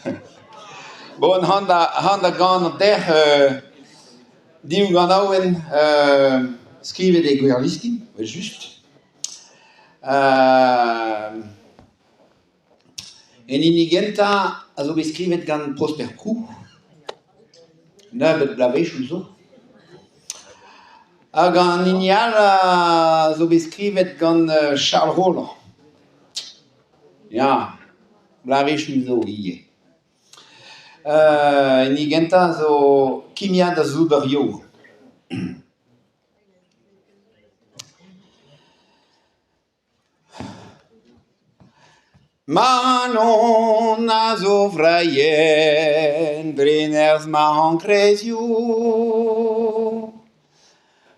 Bon, c'hoant da c'hoant da ganañ dec'h div ganaouenn skrivet e Gwerliskin evel-just. En hini gentañ a zo bet skrivet gant Prosper Proux nebeut bloavezhioù zo. Hag an hini all a zo bet skrivet gant Charles Rolland. Ya, bloavezhioù zo ivez. Hini gentañ zo Kimiad a zober yaouank. Manon a zo vrailhet dre nerzh ma enkrezioù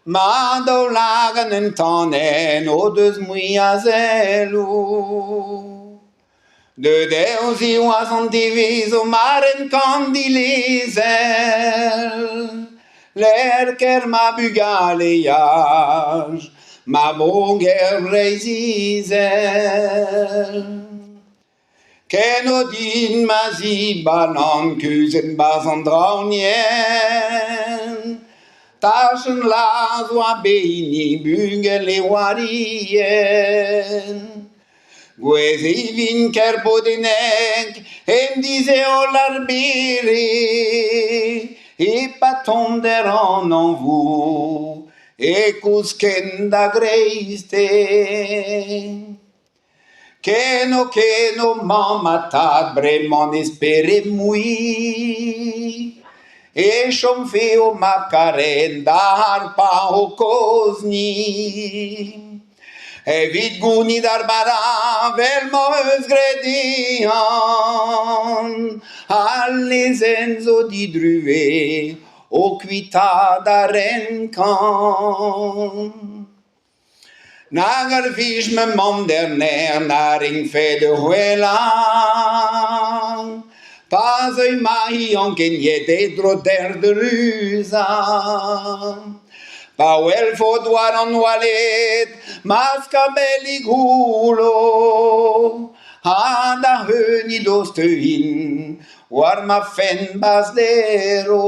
Ma daoulagad entanet o deus mui a selloù Deuet eo siwazh an diviz o ma renkan dilezel Lec'h ma bugaleaj, ma moger Breizh-Izel. Ken o din ma zi balan kuzhet 'barzh an draoñienn Tachenn laz oa bet hini bugel e oarien. Gouez e vin Kerbodeneg en disheol ar bere E-pad tommder an hañvoù e kousken da greisteiz. Keno, keno, mamm ha tad, bremañ ne espere mui E chomfe ho mab karet da harpañ ho kozhni. Evit gounit ar bara 'vel m'hoc'h eus graet dezhañ, al lezenn zo didruez o kuitaat ar renkañ. Nag ar wech ma mamm d'er na rinkfe da ouelañ, pa zeuy ma-hi ankeniet e dro d'er da ruzañ. Pa welfot war an oaled ma skabellig goullo ha da c'heunit o steuin war ma fenn bas-dero.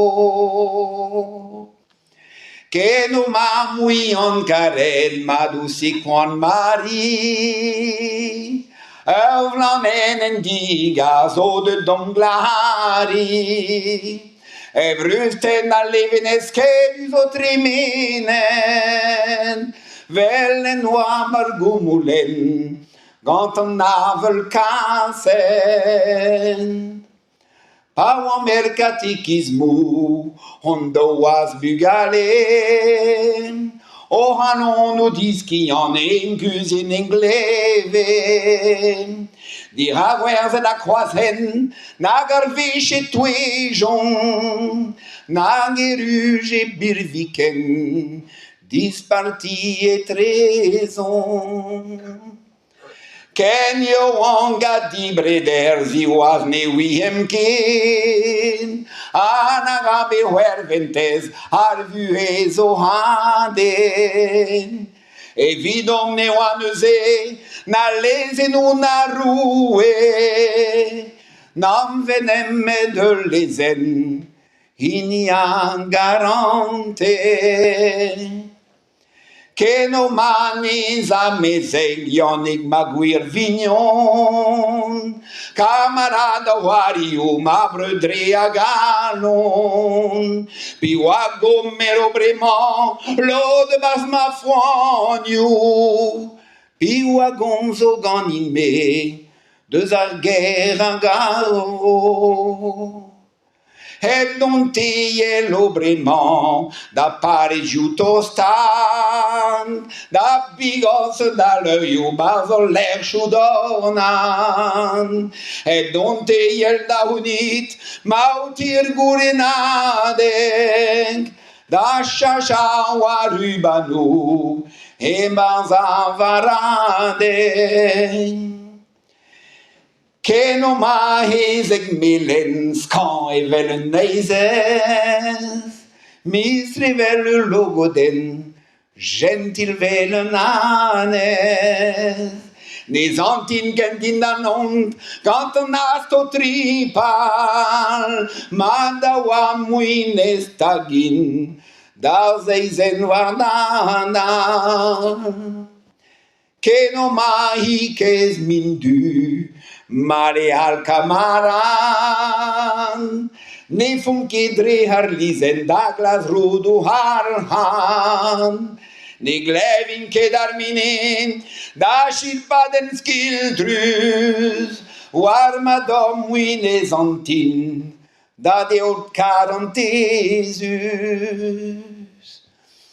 Keno ma muiañ-karet ma dousig koant Mari Ur vlanenn en digas o deut d'am glac'hariñ. Evrusted al levenez skedus o tremenet 'vel en oabl ar goumoulenn gant an avel kaset. Pa oamp er katikizmoù hon daouas bugale o c'halon o diskiant en kuzhin en gleve. Dirak gwerzhet ha kroaz-hent nag ar wech e touejont nag erruje birviken disparti etrezomp. Ken yaouank ha dibreder siwazh ne ouiemp ket ha na ra bet c'hwerventez ar vuhez zo hadet. Evidomp ne oa neuze na lezennoù na roue, n'anve nemet ul lezenn, hini ar garantez. Keno ma niz amezeg Yannig ma gwir vignon Kamarad a c'hoarioù ma breud dre a galon Piv a gomero bremañ lod 'barzh ma foanioù Piv a gomzo ganin-me deus ar gêr a garo Hep dont te 'yelo bremañ da parrezioù tostañ, da bigos da leurioù 'barzh ul lec'hioù dornañ. Hep dont te 'yel da c'hounit maoutir gourenadeg, da cheñchañ war rubanoù e-barzh ar varadeg. Keno ma hezeg melen skañv evel un heizez, mistr evel ul logodenn, jentil 'vel un anez. Ne zantin ken dindanon gant an ast o tripal Ma da oa mui ne stagin d'ar seizenn war Keno ma-hi mindu, mare al kamaran. Ne font ket dre ar lizenn da glas roudoù arc'hant. Ne glevin ket ar minen da chilpadenn skiltrus war ma dorn mui ne santin da deod karantezus.